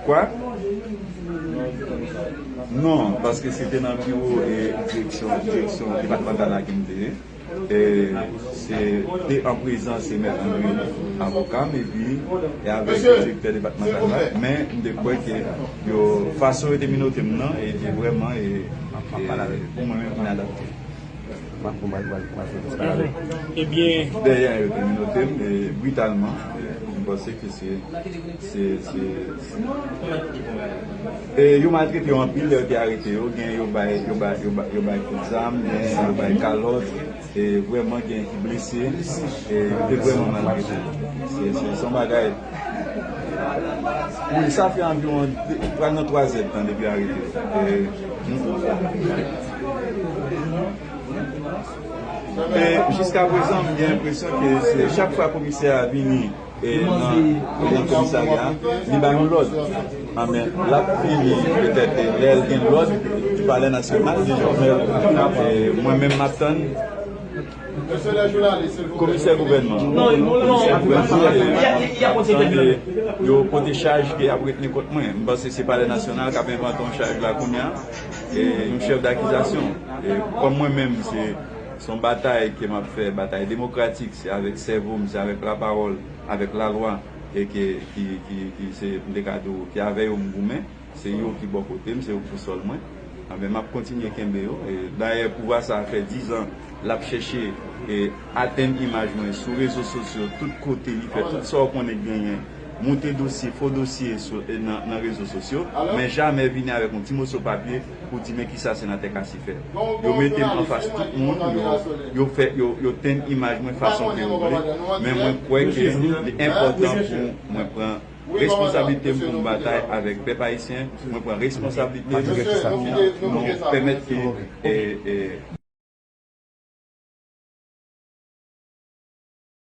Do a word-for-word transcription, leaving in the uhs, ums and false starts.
Kwa? Non, paske se te nan biwo e direksyon, direksyon depatmantal la ke m te ye. E se te an prezans e mèt André, avoka m, epi e avèk direktè depatmantal la. Men m te kwè ke yo, fason yo te minote m nan, e te vrèman e, e pou mwen menm inadapte. Ebyen, dèyè yo te minote m e britalman. E m panse ke se, se, se, se, e yo maltrete yo anpil lè yo te arete yo. Gen yo bay, yo bay, yo bay, yo bay kout zam, gen yo bay kalòt. E vrèman gen ki blese. E yo te vrèman maltrete yo. Se, se, se yon bagay. Wi, sa fè anviwon de, pral nan twa zè tan depi yo arete yo. E, E jiska prezan, m gen enpresyon ke se chak fwa komisè a vini e nan, nan komisarya, li bay yon lòd. A, men l ap vini petèt, e lè l gen lòd, Palè Nasyonal, e mwen menm m ap tann komisè gouvènman. Komisè gouvènman, e yo pote chaj ke y ap retni kont mwen. M panse se Palè Nasyonal k ap envante yon chaj la kounye a. E yon chèf dakizasyon. E kòm mwen menm, se, se yon batay ke m ap fè, batay demokratik, se avèk sèvo m, se avèk lapawòl, avèk lalwa, e ke, ki, ki, ki se, m te ka di w, ki avè yo m goumen, se yo ki bò kote m, se yo bousòl mwen. Anben, m ap kontinye kenbe yo. E dayè, pouvwa sa a fè diz an l ap chèche e atenn imaj mwen sou rezo sosyo, tout kote, li fè tout sa w konnen k genyen, moute dosye, fo dosye sou, e nan, nan rezo sosyo, men jamè vini avèk yon ti moso papye pou di men kisa senatè Casiffère. Yo mete m anfas tout moun, yo, yo fè, yo, yo tenn imaj mwen fason ke yo vle, men mwen kwè ke li enpòtan pou mwen pran responsablite m pou m batay avèk pèp ayisyen, mwen pran responsablite m pou nou pèmèt ke, e, e,